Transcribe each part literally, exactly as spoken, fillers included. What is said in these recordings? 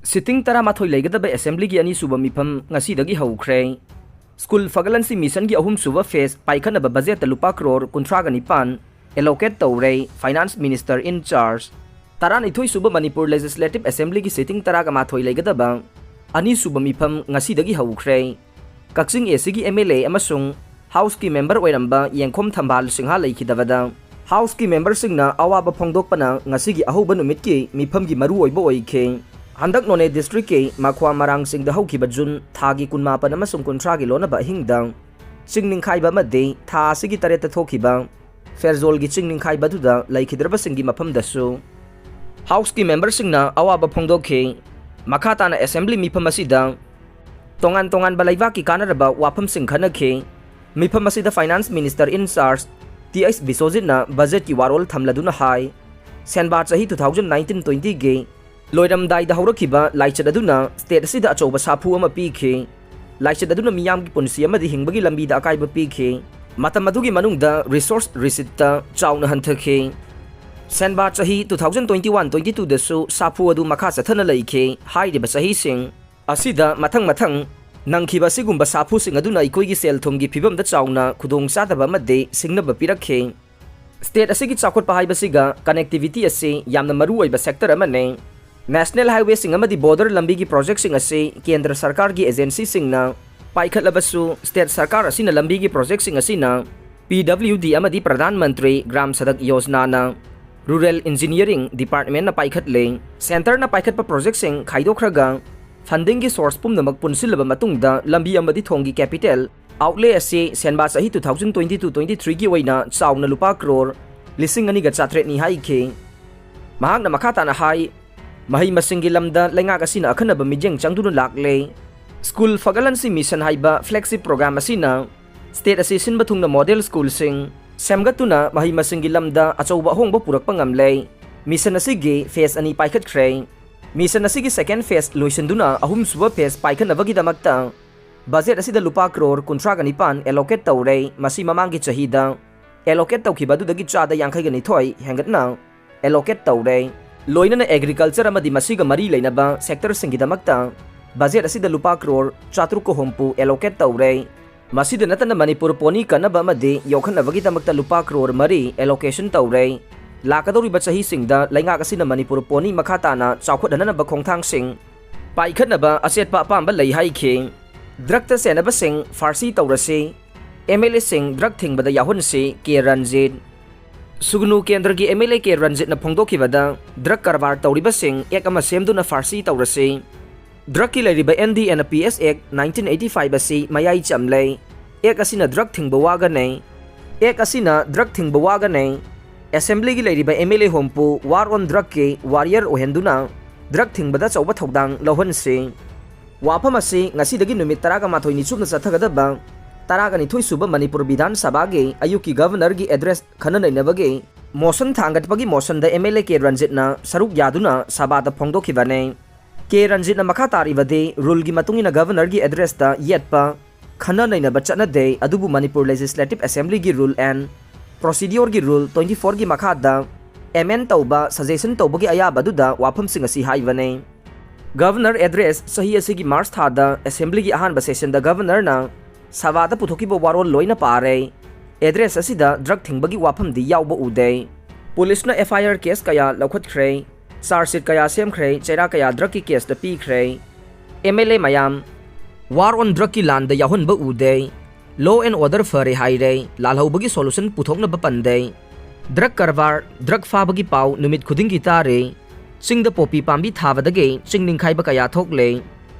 Sitting ꯇꯔꯥꯃꯥꯊꯣꯏ ꯂꯩꯒꯗꯕ assemblyꯒꯤ ꯑꯅꯤꯁꯨꯕ ꯃꯤꯐꯝ ꯉꯁꯤꯗꯒꯤ ꯍꯧꯈ꯭ꯔꯦ꯫ School ꯐꯒꯠꯍꯟꯁꯤ missionꯒꯤ ꯑꯍꯨꯝꯁꯨꯕ phase ꯄꯥꯏꯈꯠꯅꯕ budgetꯇ ꯂꯨꯄꯥ crore ꯀꯨꯟꯊ꯭ꯔꯥꯒ ꯅꯤꯄꯥꯟ allocate ꯇꯧꯔꯦ, Finance Minister in charge꯫ ꯇꯔꯥꯅꯤꯊꯣꯏꯁꯨꯕ Manipur Legislative Assemblyꯒꯤ sitting ꯇꯔꯥꯒ ꯃꯥꯊꯣꯏ ꯂꯩꯒꯗꯕ ꯑꯅꯤꯁꯨꯕ ꯃꯤꯐꯝ ꯉꯁꯤꯗꯒꯤ ꯍꯧꯈ꯭ꯔꯦ꯫ ꯀꯛꯆꯤꯡ ACꯒꯤ MLA ꯑꯃꯁꯨꯡ Houseꯀꯤ member ꯑꯣꯏꯔꯝꯕ ꯌꯦꯡꯈꯣꯝ ꯊꯝꯕꯥꯜ ꯁꯤꯡꯍ ꯂꯩꯈꯤꯗꯕꯗ Houseꯀꯤ memberꯁꯤꯡꯅ ꯑꯋꯥꯕ ꯐꯣꯡꯗꯣꯛꯄꯅ ꯉꯁꯤꯒꯤ ꯑꯍꯧꯕ ꯅꯨꯃꯤꯠꯀꯤ ꯃꯤꯐꯝꯒꯤ ꯃꯔꯨꯑꯣꯏꯕ ꯑꯣꯏꯈꯤ꯫ ꯍꯟꯗꯛ ꯅꯣꯅꯦ districtꯀꯤ ꯃꯈ꯭ꯋꯥ ꯃꯔꯥꯡꯁꯤꯡꯗ ꯍꯧꯈꯤꯕ June ꯊꯥꯒꯤ ꯀꯨꯟꯃꯥꯄꯟ ꯑꯃꯁꯨꯡ ꯀꯨꯟꯊ꯭ꯔꯥꯒꯤ ꯂꯣꯟꯅꯕ ꯑꯍꯤꯡꯗ ꯆꯤꯡ ꯅꯤꯡꯈꯥꯏꯕ ꯑꯃꯗꯤ ꯊꯥ ꯑꯁꯤꯒꯤ ꯇꯔꯦꯠꯇ ꯊꯣꯛꯈꯤꯕ ꯐꯦꯔꯖꯣꯜꯒꯤ ꯆꯤꯡ ꯅꯤꯡꯈꯥꯏꯕ ꯑꯗꯨꯗ ꯂꯩꯈꯤꯗ꯭ꯔꯕꯁꯤꯡꯒꯤ ꯃꯐꯝꯗꯁꯨ Houseꯀꯤ memberꯁꯤꯡꯅ ꯑꯋꯥꯕ ꯐꯣꯡꯗꯣꯛꯈꯤ꯫ ꯃꯈꯥ ꯇꯥꯅ assembly ꯃꯤꯐꯝ ꯑꯁꯤꯗ ꯇꯣꯉꯥꯟ ꯇꯣꯉꯥꯟꯕ ꯂꯩꯕꯥꯛꯀꯤ ꯀꯥꯟꯅꯔꯕ ꯋꯥꯐꯝꯁꯤꯡ ꯈꯟꯅꯈꯤ꯫ ꯃꯤꯐꯝ ꯑꯁꯤꯗ Finance Minister in charge T H ꯕꯤꯁꯣꯖꯤꯠꯅ budgetꯀꯤ ꯋꯥꯔꯣꯜ ꯊꯝꯂꯗꯨꯅ ꯍꯥꯏ, ꯁꯦꯟꯕꯥ ꯆꯍꯤ two thousand nineteen twentyꯒꯤ ꯂꯣꯏꯔꯝꯗꯥꯏꯗ ꯍꯧꯔꯛꯈꯤꯕ ꯂꯥꯏꯆꯠ ꯑꯗꯨꯅ state ꯑꯁꯤꯗ ꯑꯆꯧꯕ ꯁꯥꯐꯨ ꯑꯃ ꯄꯤꯈꯤ꯫ ꯂꯥꯏꯆꯠ ꯑꯗꯨꯅ ꯃꯤꯌꯥꯝꯒꯤ ꯄꯨꯟꯁꯤ ꯑꯃꯗꯤ ꯍꯤꯡꯕꯒꯤ ꯂꯝꯕꯤꯗ ꯑꯀꯥꯏꯕ ꯄꯤꯈꯤ꯫ ꯃꯇꯝ ꯑꯗꯨꯒꯤ ꯃꯅꯨꯡꯗ resource receiptꯇ ꯆꯥꯎꯅ ꯍꯟꯊꯈꯤ꯫ ꯁꯦꯟꯕꯥ ꯆꯍꯤ two thousand twenty one twenty twoꯗꯁꯨ ꯁꯥꯐꯨ ꯑꯗꯨ ꯃꯈꯥ ꯆꯠꯊꯅ ꯂꯩꯈꯤ꯫ ꯍꯥꯏꯔꯤꯕ ꯆꯍꯤꯁꯤꯡ ꯑꯁꯤꯗ ꯃꯊꯪ ꯃꯊꯪ ꯅꯪꯈꯤꯕ ꯑꯁꯤꯒꯨꯝꯕ ꯁꯥꯐꯨꯁꯤꯡ ꯑꯗꯨꯅ ꯑꯩꯈꯣꯏꯒꯤ ꯁꯦꯜ ꯊꯨꯝꯒꯤ ꯐꯤꯕꯝꯗ ꯆꯥꯎꯅ ꯈꯨꯗꯣꯡꯆꯥꯗꯕ ꯑꯃꯗꯤ ꯁꯤꯡꯅꯕ ꯄꯤꯔꯛꯈꯤ꯫ State ꯑꯁꯤꯒꯤ ꯆꯥꯎꯈꯠꯄ ꯍꯥꯏꯕꯁꯤꯒ connectivity ꯑꯁꯤ ꯌꯥꯝꯅ ꯃꯔꯨꯑꯣꯏꯕ sector ꯑꯃꯅꯤ꯫ National highwayꯁꯤꯡ ꯑꯃꯗꯤ border ꯂꯝꯕꯤꯒꯤ projectꯁꯤꯡ ꯑꯁꯤ ꯀꯦꯟꯗ꯭ꯔ ꯁꯔꯀꯥꯔꯒꯤ agencyꯁꯤꯡꯅ ꯄꯥꯏꯈꯠꯂꯕꯁꯨ, state ꯁꯔꯀꯥꯔ ꯑꯁꯤꯅ ꯂꯝꯕꯤꯒꯤ projectꯁꯤꯡ ꯑꯁꯤꯅ P W D ꯑꯃꯗꯤ Pradhan Mantri gram Sadak ꯌꯣꯖꯅꯥꯅ Rural Engineering Departmentꯅ ꯄꯥꯏꯈꯠꯂꯦ꯫ Centreꯅ ꯄꯥꯏꯈꯠꯄ projectꯁꯤꯡ ꯈꯥꯏꯗꯣꯛꯈ꯭ꯔꯒ fundingꯒꯤ source ꯄꯨꯝꯅꯃꯛ ꯄꯨꯟꯁꯤꯜꯂꯕ ꯃꯇꯨꯡꯗ ꯂꯝꯕꯤ ꯑꯃꯗꯤ ꯊꯣꯡꯒꯤ capital outlay ꯑꯁꯤ ꯁꯦꯟꯕꯥ ꯆꯍꯤ two thousand twenty two twenty threeꯒꯤ ꯑꯣꯏꯅ ꯆꯥꯎꯅ ꯂꯨꯄꯥ crore ꯂꯤꯁꯤꯡ ꯑꯅꯤꯒ ꯆꯥꯇ꯭ꯔꯦꯠꯅꯤ ꯍꯥꯏꯈꯤ꯫ ꯃꯍꯥꯛꯅ ꯃꯈꯥ ꯇꯥꯅ ꯍꯥꯏ, ꯃꯍꯩ ꯃꯁꯤꯡꯒꯤ ꯂꯝꯗ ꯂꯩꯉꯥꯛ ꯑꯁꯤꯅ ꯑꯈꯟꯅꯕ ꯃꯤꯠꯌꯦꯡ ꯆꯪꯗꯨꯅ ꯂꯥꯛꯂꯦ꯫ School ꯐꯒꯠꯍꯟꯁꯤ mission ꯍꯥꯏꯕ flagship program ꯑꯁꯤꯅ state ꯑꯁꯤ ꯁꯤꯟꯕ ꯊꯨꯡꯅ model schoolꯁꯤꯡ ꯁꯦꯝꯒꯠꯇꯨꯅ ꯃꯍꯩ ꯃꯁꯤꯡꯒꯤ ꯂꯝꯗ ꯑꯆꯧꯕ ꯑꯍꯣꯡꯕ ꯄꯨꯔꯛꯄ ꯉꯝꯂꯦ꯫ Mission ꯑꯁꯤꯒꯤ phase ꯑꯅꯤ ꯄꯥꯏꯈꯠꯈ꯭ꯔꯦ꯫ Mission ꯑꯁꯤꯒꯤ second phase ꯂꯣꯏꯁꯤꯟꯗꯨꯅ ꯑꯍꯨꯝꯁꯨꯕ phase ꯄꯥꯏꯈꯠꯅꯕꯒꯤꯗꯃꯛꯇ budget ꯑꯁꯤꯗ ꯂꯨꯄꯥ crore ꯀꯨꯟꯊ꯭ꯔꯥꯒ ꯅꯤꯄꯥꯟ allocate ꯇꯧꯔꯦ꯫ ꯃꯁꯤ ꯃꯃꯥꯡꯒꯤ ꯆꯍꯤꯗ allocate ꯇꯧꯈꯤꯕ ꯑꯗꯨꯗꯒꯤ ꯆꯥꯗ ꯌꯥꯡꯈꯩꯒ ꯅꯤꯊꯣꯏ ꯍꯦꯟꯒꯠꯅ allocate ꯇꯧꯔꯦ꯫ ꯂꯣꯏꯅꯅ agriculture ꯑꯃꯗꯤ ꯃꯁꯤꯒ ꯃꯔꯤ ꯂꯩꯅꯕ sectorꯁꯤꯡꯒꯤꯗꯃꯛꯇ budget ꯑꯁꯤꯗ ꯂꯨꯄꯥ ꯀ꯭ꯔꯣꯔ ꯆꯥꯇ꯭ꯔꯨꯛꯀ ꯍꯨꯝꯐꯨ allocate ꯇꯧꯔꯦ꯫ ꯃꯁꯤꯗ ꯅꯠꯇꯅ ꯃꯅꯤꯄꯨꯔ ꯄꯣꯅꯤ ꯀꯟꯅꯕ ꯑꯃꯗꯤ ꯌꯣꯛꯈꯠꯅꯕꯒꯤꯗꯃꯛꯇ ꯂꯨꯄꯥ ꯀ꯭ꯔꯣꯔ ꯃꯔꯤ allocation ꯇꯧꯔꯦ꯫ ꯂꯥꯛꯀꯗꯧꯔꯤꯕ ꯆꯍꯤꯁꯤꯡꯗ ꯂꯩꯉꯥꯛ ꯑꯁꯤꯅ ꯃꯅꯤꯄꯨꯔ ꯄꯣꯅꯤ ꯃꯈꯥ ꯇꯥꯅ ꯆꯥꯎꯈꯠꯍꯟꯅꯕ ꯈꯣꯡꯊꯥꯡꯁꯤꯡ ꯄꯥꯏꯈꯠꯅꯕ ꯑꯆꯦꯠꯄ ꯑꯄꯥꯝꯕ ꯂꯩ ꯍꯥꯏꯈꯤ꯫ ꯗ꯭ꯔꯒꯇ ꯆꯦꯟꯅꯕꯁꯤꯡ ꯐꯥꯔꯁꯤ ꯇꯧꯔꯁꯤ, MLAꯁꯤꯡ ꯗ꯭ꯔꯒ ꯊꯤꯡꯕꯗ ꯌꯥꯎꯍꯟꯁꯤ, ꯀꯦ ꯔꯟꯖꯤꯠ꯫ ꯁꯨꯒꯅꯨ ꯀꯦꯟꯗ꯭ꯔꯒꯤ MLA ꯀꯦ ꯔꯟꯖꯤꯠꯅ ꯐꯣꯡꯗꯣꯛꯈꯤꯕꯗ, ꯗ꯭ꯔꯒ ꯀꯔꯕꯥꯔ ꯇꯧꯔꯤꯕꯁꯤꯡ ꯑꯦꯛ ꯑꯃ ꯁꯦꯝꯗꯨꯅ ꯐꯥꯔꯁꯤ ꯇꯧꯔꯁꯤ꯫ ꯗ꯭ꯔꯒꯀꯤ ꯂꯩꯔꯤꯕ NDNPS Act nineteen eighty five ꯑꯁꯤ ꯃꯌꯥꯏ ꯆꯝꯂꯦ꯫ ꯑꯦꯛ ꯑꯁꯤꯅ ꯗ꯭ꯔꯒ ꯊꯤꯡꯕ ꯋꯥꯒꯅꯤ꯫ ꯑꯦꯛ ꯑꯁꯤꯅ ꯗ꯭ꯔꯒ ꯊꯤꯡꯕ ꯋꯥꯒꯅꯤ꯫ ꯑꯦꯁꯦꯝꯕ꯭ꯂꯤꯒꯤ ꯂꯩꯔꯤꯕ MLA ꯍꯨꯝꯐꯨ war on drugꯀꯤ warrior ꯑꯣꯏꯍꯟꯗꯨꯅ ꯗ꯭ꯔꯒ ꯊꯤꯡꯕꯗ ꯑꯆꯧꯕ ꯊꯧꯗꯥꯡ ꯂꯧꯍꯟꯁꯤ꯫ ꯋꯥꯐꯝ ꯑꯁꯤ ꯉꯁꯤꯗꯒꯤ ꯅꯨꯃꯤꯠ ꯇꯔꯥꯒ ꯃꯥꯊꯣꯏꯅꯤ ꯆꯨꯞꯅ ꯆꯠꯊꯒꯗꯕ ꯇꯔꯥꯒ ꯅꯤꯊꯣꯏ ꯁꯨꯕ ꯃꯅꯤꯄꯨꯔ ꯕꯤꯙꯥꯟ ꯁꯚꯥꯒꯤ ꯑꯌꯨꯛꯀꯤ Governorꯒꯤ address ꯈꯟꯅ ꯅꯩꯅꯕꯒꯤ motion ꯊꯥꯡꯒꯠꯄꯒꯤ motionꯗ MLA ꯀꯦ ꯔꯟꯖꯤꯠꯅ ꯁꯔꯨꯛ ꯌꯥꯗꯨꯅ ꯁꯚꯥꯗ ꯐꯣꯡꯗꯣꯛꯈꯤꯕꯅꯤ꯫ ꯀꯦ ꯔꯟꯖꯤꯠꯅ ꯃꯈꯥ ꯇꯥꯔꯤꯕꯗꯤ, ruleꯒꯤ ꯃꯇꯨꯡ ꯏꯟꯅ Governorꯒꯤ addressꯇ ꯌꯦꯠꯄ ꯈꯟꯅ ꯅꯩꯅꯕ ꯆꯠꯅꯗꯦ, ꯑꯗꯨꯕꯨ Manipur Legislative Assemblyꯒꯤ rule and procedureꯒꯤ rule twenty fourꯒꯤ ꯃꯈꯥꯗ amend ꯇꯧꯕ, suggestion ꯇꯧꯕꯒꯤ ꯑꯌꯥꯕ ꯑꯗꯨꯗ ꯋꯥꯐꯝꯁꯤꯡ ꯑꯁꯤ ꯍꯥꯏꯕꯅꯤ꯫ Governor address ꯆꯍꯤ ꯑꯁꯤꯒꯤ March ꯊꯥꯗ Assemblyꯒꯤ ꯑꯍꯥꯟꯕ sessionꯗ Governorꯅ ꯁꯚꯥꯗ ꯄꯨꯊꯣꯛꯈꯤꯕ ꯋꯥꯔꯣꯜ ꯂꯣꯏꯅ ꯄꯥꯔꯦ꯫ Address ꯑꯁꯤꯗ ꯗ꯭ꯔꯒ ꯊꯤꯡꯕꯒꯤ ꯋꯥꯐꯝꯗꯤ ꯌꯥꯎꯕ ꯎꯗꯦ꯫ ꯄꯨꯂꯤꯁꯅ FIR case ꯀꯌꯥ ꯂꯧꯈꯠꯈ꯭ꯔꯦ, charge sheet ꯀꯌꯥ ꯁꯦꯝꯈ꯭ꯔꯦ, ꯆꯩꯔꯥꯛ ꯀꯌꯥ ꯗ꯭ꯔꯒꯀꯤ caseꯇ ꯄꯤꯈ꯭ꯔꯦ꯫ MLA ꯃꯌꯥꯝ, war on drugꯀꯤ ꯂꯥꯟꯗ ꯌꯥꯎꯍꯟꯕ ꯎꯗꯦ꯫ Law and order ꯐꯔꯦ ꯍꯥꯏꯔꯦ, ꯂꯥꯜꯍꯧꯕꯒꯤ solution ꯄꯨꯊꯣꯛꯅꯕ ꯄꯟꯗꯦ꯫ ꯗ꯭ꯔꯒ ꯀꯔꯕꯥꯔ, ꯗ꯭ꯔꯒ ꯐꯥꯕꯒꯤ ꯄꯥꯎ ꯅꯨꯃꯤꯠ ꯈꯨꯗꯤꯡꯒꯤ ꯇꯥꯔꯦ꯫ ꯆꯤꯡꯗ ꯄꯣꯄꯤ ꯄꯥꯝꯕꯤ ꯊꯥꯕꯗꯒꯤ ꯆꯤꯡ ꯅꯤꯡꯈꯥꯏꯕ ꯀꯌꯥ ꯊꯣꯛꯂꯦ꯫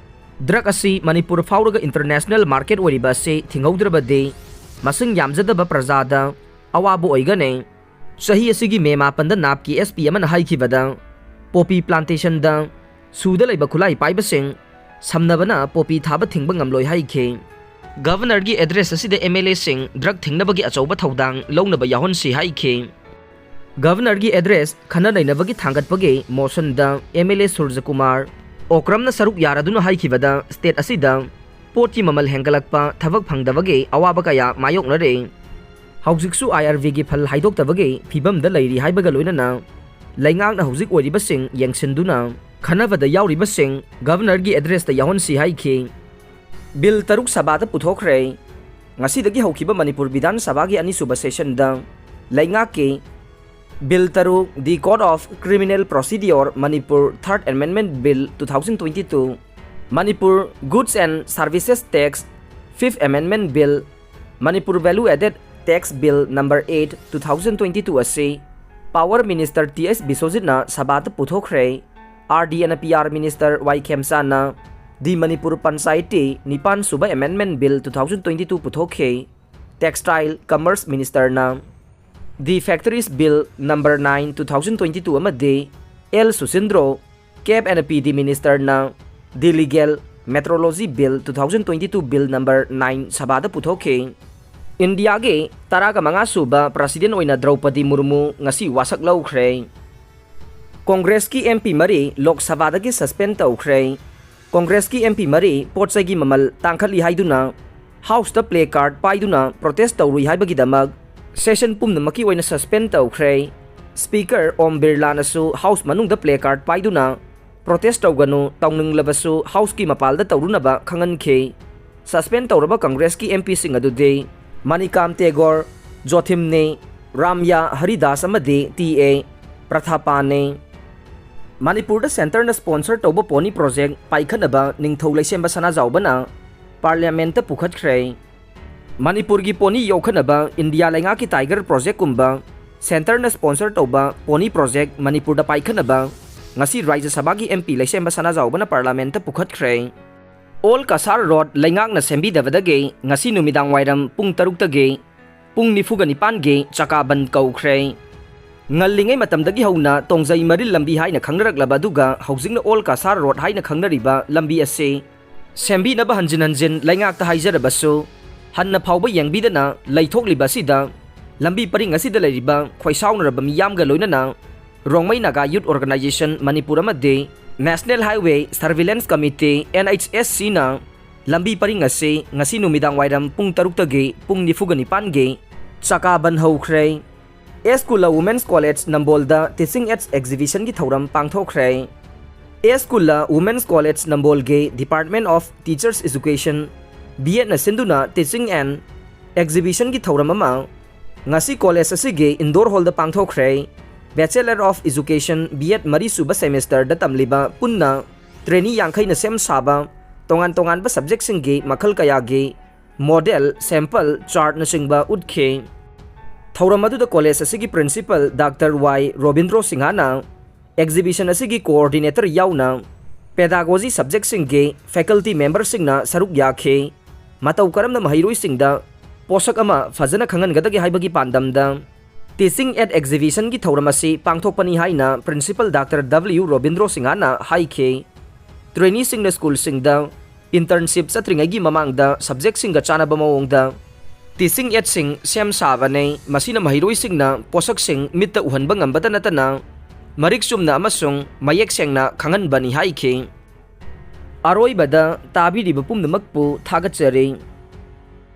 ꯗ꯭ꯔꯒ ꯑꯁꯤ ꯃꯅꯤꯄꯨꯔ ꯐꯥꯎꯔꯒ international market ꯑꯣꯏꯔꯤꯕ ꯑꯁꯤ ꯊꯤꯡꯍꯧꯗ꯭ꯔꯕꯗꯤ ꯃꯁꯤꯡ ꯌꯥꯝꯖꯗꯕ ꯄ꯭ꯔꯖꯥꯗ ꯑꯋꯥꯕ ꯑꯣꯏꯒꯅꯤ꯫ ꯆꯍꯤ ꯑꯁꯤꯒꯤ ꯃꯦ ꯃꯥꯄꯟꯗ ꯅꯥꯞꯀꯤ SP ꯑꯃꯅ ꯍꯥꯏꯈꯤꯕꯗ, ꯄꯣꯄꯤ plantationꯗ ꯁꯨꯗ ꯂꯩꯕ ꯈꯨꯠꯂꯥꯏ ꯄꯥꯏꯕꯁꯤꯡ ꯁꯝꯅꯕꯅ ꯄꯣꯄꯤ ꯊꯥꯕ ꯊꯤꯡꯕ ꯉꯝꯂꯣꯏ ꯍꯥꯏꯈꯤ꯫ Governorꯒꯤ address ꯑꯁꯤꯗ MLAꯁꯤꯡ ꯗ꯭ꯔꯒ ꯊꯤꯡꯅꯕꯒꯤ ꯑꯆꯧꯕ ꯊꯧꯗꯥꯡ ꯂꯧꯅꯕ ꯌꯥꯎꯍꯟꯁꯤ ꯍꯥꯏꯈꯤ꯫ Governorꯒꯤ address ꯈꯟꯅ ꯅꯩꯅꯕꯒꯤ ꯊꯥꯡꯒꯠꯄꯒꯤ motionꯗ MLA ꯁꯨꯔꯖꯀꯨꯃꯥꯔ ꯑꯣꯀ꯭ꯔꯝꯅ ꯁꯔꯨꯛ ꯌꯥꯔꯗꯨꯅ ꯍꯥꯏꯈꯤꯕꯗ, state ꯑꯁꯤꯗ ꯄꯣꯠꯀꯤ ꯃꯃꯜ ꯍꯦꯟꯒꯠꯂꯛꯄ, ꯊꯕꯛ ꯐꯪꯗꯕꯒꯤ ꯑꯋꯥꯕ ꯀꯌꯥ ꯃꯥꯌꯣꯛꯅꯔꯦ꯫ ꯍꯧꯖꯤꯛꯁꯨ IRVꯒꯤ ꯐꯜ ꯍꯥꯏꯗꯣꯛꯇꯕꯒꯤ ꯐꯤꯕꯝꯗ ꯂꯩꯔꯤ ꯍꯥꯏꯕꯒ ꯂꯣꯏꯅꯅ ꯂꯩꯉꯥꯛꯅ ꯍꯧꯖꯤꯛ ꯑꯣꯏꯔꯤꯕꯁꯤꯡ ꯌꯦꯡꯁꯤꯟꯗꯨꯅ ꯈꯟꯅꯕꯗ ꯌꯥꯎꯔꯤꯕꯁꯤꯡ Governorꯒꯤ addressꯇ ꯌꯥꯎꯍꯟꯁꯤ ꯍꯥꯏꯈꯤ꯫ Bill ꯇꯔꯨꯛ ꯁꯚꯥꯗ ꯄꯨꯊꯣꯛꯈ꯭ꯔꯦ꯫ ꯉꯁꯤꯗꯒꯤ ꯍꯧꯈꯤꯕ ꯃꯅꯤꯄꯨꯔ ꯕꯤꯙꯥꯟ ꯁꯚꯥꯒꯤ ꯑꯅꯤꯁꯨꯕ sessionꯗ ꯂꯩꯉꯥꯛꯀꯤ Bill ꯇꯔꯨꯛ, The Code of Criminal Procedure, Manipur Third Amendment Bill two thousand twenty-two, Manipur Goods and Services Tax Fifth Amendment Bill, Manipur Value Added Tax Bill number eight, two thousand twenty-two ꯑꯁꯤ Power Minister T H ꯕꯤꯁ꯭ꯋꯖꯤꯠꯅ ꯁꯚꯥꯗ ꯄꯨꯊꯣꯛꯈ꯭ꯔꯦ꯫ R D and P R Minister Y ꯈꯦꯝꯆꯥꯟꯅ The Manipur Panchayati ꯅꯤꯄꯥꯟ ꯁꯨꯕ Amendment Bill two thousand twenty-two ꯄꯨꯊꯣꯛꯈꯤ꯫ Textile Commerce Ministerꯅ The Factories Bill number nine, two thousand twenty-two ꯑꯃꯗꯤ L Susindro, CAF and P D Ministerꯅ The Legal Metrology Bill two thousand twenty-two Bill number nine ꯁꯚꯥꯗ ꯄꯨꯊꯣꯛꯈꯤ꯫ ꯏꯟꯗꯤꯌꯥꯒꯤ ꯇꯔꯥꯒ ꯃꯉꯥ ꯁꯨꯕ President ꯑꯣꯏꯅ ꯗ꯭ꯔꯧꯄꯗꯤ ꯃꯨꯔꯃꯨ ꯉꯁꯤ ꯋꯥꯁꯛ ꯂꯧꯈ꯭ꯔꯦ꯫ ꯀꯣꯡꯒ꯭ꯔꯦꯁꯀꯤ ꯑꯦꯝ ꯄꯤ ꯃꯔꯤ ꯂꯣꯛ ꯁꯚꯥꯗꯒꯤ suspend ꯇꯧꯈ꯭ꯔꯦ꯫ ꯀꯣꯡꯒ꯭ꯔꯦꯁꯀꯤ ꯑꯦꯝ ꯄꯤ ꯃꯔꯤ ꯄꯣꯠ ꯆꯩꯒꯤ ꯃꯃꯜ ꯇꯥꯡꯈꯠꯂꯤ ꯍꯥꯏꯗꯨꯅ Houseꯇ placard ꯄꯥꯏꯗꯨꯅ protest ꯇꯧꯔꯨꯏ ꯍꯥꯏꯕꯒꯤꯗꯃꯛ session ꯄꯨꯝꯅꯃꯛꯀꯤ ꯑꯣꯏꯅ suspend ꯇꯧꯈ꯭ꯔꯦ꯫ Speaker ꯑꯣꯝ ꯕꯤꯔꯂꯥꯅꯁꯨ House ꯃꯅꯨꯡꯗ placard ꯄꯥꯏꯗꯨꯅ protest ꯇꯧꯒꯅꯨ, ꯇꯧꯅꯤꯡꯂꯕꯁꯨ Houseꯀꯤ ꯃꯄꯥꯜꯗ ꯇꯧꯔꯨꯅꯕ ꯈꯪꯍꯟꯈꯤ꯫ Suspend ꯇꯧꯔꯕ ꯀꯪꯒ꯭ꯔꯦꯁꯀꯤ ꯑꯦꯝ ꯄꯤꯁꯤꯡ ꯑꯗꯨꯗꯤ ꯃꯅꯤꯀꯥꯝ ꯇꯦꯒꯣꯔ, ꯖꯣꯊꯤꯝꯅꯦ, ꯔꯥꯝꯌꯥ ꯍꯔꯤꯗꯥꯁ ꯑꯃꯗꯤ ꯇꯤ ꯑꯦ ꯄ꯭ꯔꯊꯥꯄꯥꯅꯦ꯫ ꯃꯅꯤꯄꯨꯔꯗ centreꯅ sponsor ꯇꯧꯕ pony project ꯄꯥꯏꯈꯠꯅꯕ ꯅꯤꯡꯊꯧ ꯂꯩꯁꯦꯝꯕ ꯁꯅꯥꯖꯥꯎꯕꯅ Parliamentꯇ ꯄꯨꯈꯠꯈ꯭ꯔꯦ꯫ ꯃꯅꯤꯄꯨꯔꯒꯤ pony ꯌꯣꯛꯈꯠꯅꯕ ꯏꯟꯗꯤꯌꯥ ꯂꯩꯉꯥꯛꯀꯤ Tiger Projectꯀꯨꯝꯕ centreꯅ sponsor ꯇꯧꯕ pony project ꯃꯅꯤꯄꯨꯔꯗ ꯄꯥꯏꯈꯠꯅꯕ ꯉꯁꯤ ꯔꯥꯖ꯭ꯌ ꯁꯚꯥꯒꯤ ꯑꯦꯝ ꯄꯤ ꯂꯩꯁꯦꯝꯕ ꯁꯅꯥꯖꯥꯎꯕꯅ Parliamentꯇ ꯄꯨꯈꯠꯈ꯭ꯔꯦ꯫ Old Kasar Road ꯂꯩꯉꯥꯛꯅ ꯁꯦꯝꯕꯤꯗꯕꯗꯒꯤ ꯉꯁꯤ ꯅꯨꯃꯤꯗꯥꯡ ꯋꯥꯏꯔꯝ ꯄꯨꯡ ꯇꯔꯨꯛꯇꯒꯤ ꯄꯨꯡ ꯅꯤꯐꯨꯒ ꯅꯤꯄꯥꯟꯒꯤ ꯆꯀꯥ ꯕꯟ ꯀꯧꯈ꯭ꯔꯦ꯫ ꯉꯜꯂꯤꯉꯩ ꯃꯇꯝꯗꯒꯤ ꯍꯧꯅ ꯇꯣꯡꯖꯩ ꯃꯔꯤꯜ ꯂꯝꯕꯤ ꯍꯥꯏꯅ ꯈꯪꯅꯔꯛꯂꯕ ꯑꯗꯨꯒ ꯍꯧꯖꯤꯛꯅ Old Kasar Road ꯍꯥꯏꯅ ꯈꯪꯅꯔꯤꯕ ꯂꯝꯕꯤ ꯑꯁꯤ ꯁꯦꯝꯕꯤꯅꯕ ꯍꯟꯖꯤꯟ ꯍꯟꯖꯤꯟ ꯂꯩꯉꯥꯛꯇ ꯍꯥꯏꯖꯔꯕꯁꯨ ꯍꯟꯅ ꯐꯥꯎꯕ ꯌꯦꯡꯕꯤꯗꯅ ꯂꯩꯊꯣꯛꯂꯤꯕ ꯑꯁꯤꯗ ꯂꯝꯕꯤ ꯄꯔꯤꯡ ꯑꯁꯤꯗ ꯂꯩꯔꯤꯕ ꯈꯣꯏꯁꯥꯎꯅꯔꯕ ꯃꯤꯌꯥꯝꯒ ꯂꯣꯏꯅꯅ ꯔꯣꯡꯃꯩ ꯅꯥꯒꯥ Youth Organisation ꯃꯅꯤꯄꯨꯔ ꯑꯃꯗꯤ National Highway Surveillance Committee, N H S Cꯅ ꯂꯝꯕꯤ ꯄꯔꯤꯡ ꯑꯁꯤ ꯉꯁꯤ ꯅꯨꯃꯤꯗꯥꯡ ꯋꯥꯏꯔꯝ ꯄꯨꯡ ꯇꯔꯨꯛꯇꯒꯤ ꯄꯨꯡ ꯅꯤꯐꯨꯒ ꯅꯤꯄꯥꯟꯒꯤ ꯆꯀꯥ ꯕꯟ ꯍꯧꯈ꯭ꯔꯦ꯫ ꯑꯦꯁ ꯀꯨꯂ Women's College ꯅꯝꯕꯣꯜꯗ Teaching Aids Exhibitionꯒꯤ ꯊꯧꯔꯝ ꯄꯥꯡꯊꯣꯛꯈ꯭ꯔꯦ꯫ ꯑꯦꯁ ꯀꯨꯂ Women's College ꯅꯝꯕꯣꯜꯒꯤ Department of Teachers Education, B.Ed ꯅ ꯁꯤꯟꯗꯨꯅ Teaching Aids Exhibitionꯒꯤ ꯊꯧꯔꯝ ꯑꯃ ꯉꯁꯤ ꯀꯣꯂꯦꯖ ꯑꯁꯤꯒꯤ indoor hallꯗ ꯄꯥꯡꯊꯣꯛꯈ꯭ꯔꯦ꯫ Bachelor of Education, B.Ed ꯃꯔꯤꯁꯨꯕ semesterꯗ ꯇꯝꯂꯤꯕ ꯄꯨꯟꯅ trainee ꯌꯥꯡꯈꯩꯅ ꯁꯦꯝ ꯁꯥꯕ ꯇꯣꯉꯥꯟ ꯇꯣꯉꯥꯟꯕ subjectꯁꯤꯡꯒꯤ ꯃꯈꯜ ꯀꯌꯥꯒꯤ model, sample, chartꯅꯆꯤꯡꯕ ꯎꯠꯈꯤ꯫ ꯊꯧꯔꯝ ꯑꯗꯨꯗ ꯀꯣꯂꯦꯖ ꯑꯁꯤꯒꯤ principal Doctor Y ꯔꯣꯕꯤꯟꯗ꯭ꯔꯣ ꯁꯤꯡꯍꯅ exhibition ꯑꯁꯤꯒꯤ coordinator ꯌꯥꯎꯅ pedagogy subjectꯁꯤꯡꯒꯤ faculty memberꯁꯤꯡꯅ ꯁꯔꯨꯛ ꯌꯥꯈꯤ꯫ ꯃꯇꯧ ꯀꯔꯝꯅ ꯃꯍꯩꯔꯣꯏꯁꯤꯡꯗ ꯄꯣꯠꯁꯛ ꯑꯃ ꯐꯖꯅ ꯈꯪꯍꯟꯒꯗꯒꯦ ꯍꯥꯏꯕꯒꯤ ꯄꯥꯟꯗꯝꯗ Teaching Aids Exhibitionꯒꯤ ꯊꯧꯔꯝ ꯑꯁꯤ ꯄꯥꯡꯊꯣꯛꯄꯅꯤ ꯍꯥꯏꯅ principal Doctor W ꯔꯣꯕꯤꯟꯗ꯭ꯔꯣ ꯁꯤꯡꯍꯅ ꯍꯥꯏꯈꯤ꯫ Traineeꯁꯤꯡꯅ schoolꯁꯤꯡꯗ internship ꯆꯠꯇ꯭ꯔꯤꯉꯩꯒꯤ ꯃꯃꯥꯡꯗ subjectꯁꯤꯡꯒ ꯆꯥꯟꯅꯕ ꯃꯑꯣꯡꯗ teaching aidꯁꯤꯡ ꯁꯦꯝ ꯁꯥꯕꯅꯤ꯫ ꯃꯁꯤꯅ ꯃꯍꯩꯔꯣꯏꯁꯤꯡꯅ ꯄꯣꯠꯁꯛꯁꯤꯡ ꯃꯤꯠꯇ ꯎꯍꯟꯕ ꯉꯝꯕꯇ ꯅꯠꯇꯅ ꯃꯔꯤꯛ ꯆꯨꯝꯅ ꯑꯃꯁꯨꯡ ꯃꯌꯦꯛ ꯁꯦꯡꯅ ꯈꯪꯍꯟꯕꯅꯤ ꯍꯥꯏꯈꯤ꯫ ꯑꯔꯣꯏꯕꯗ ꯇꯥꯕꯤꯔꯤꯕ ꯄꯨꯝꯅꯃꯛꯄꯨ ꯊꯥꯒꯠꯆꯔꯤ꯫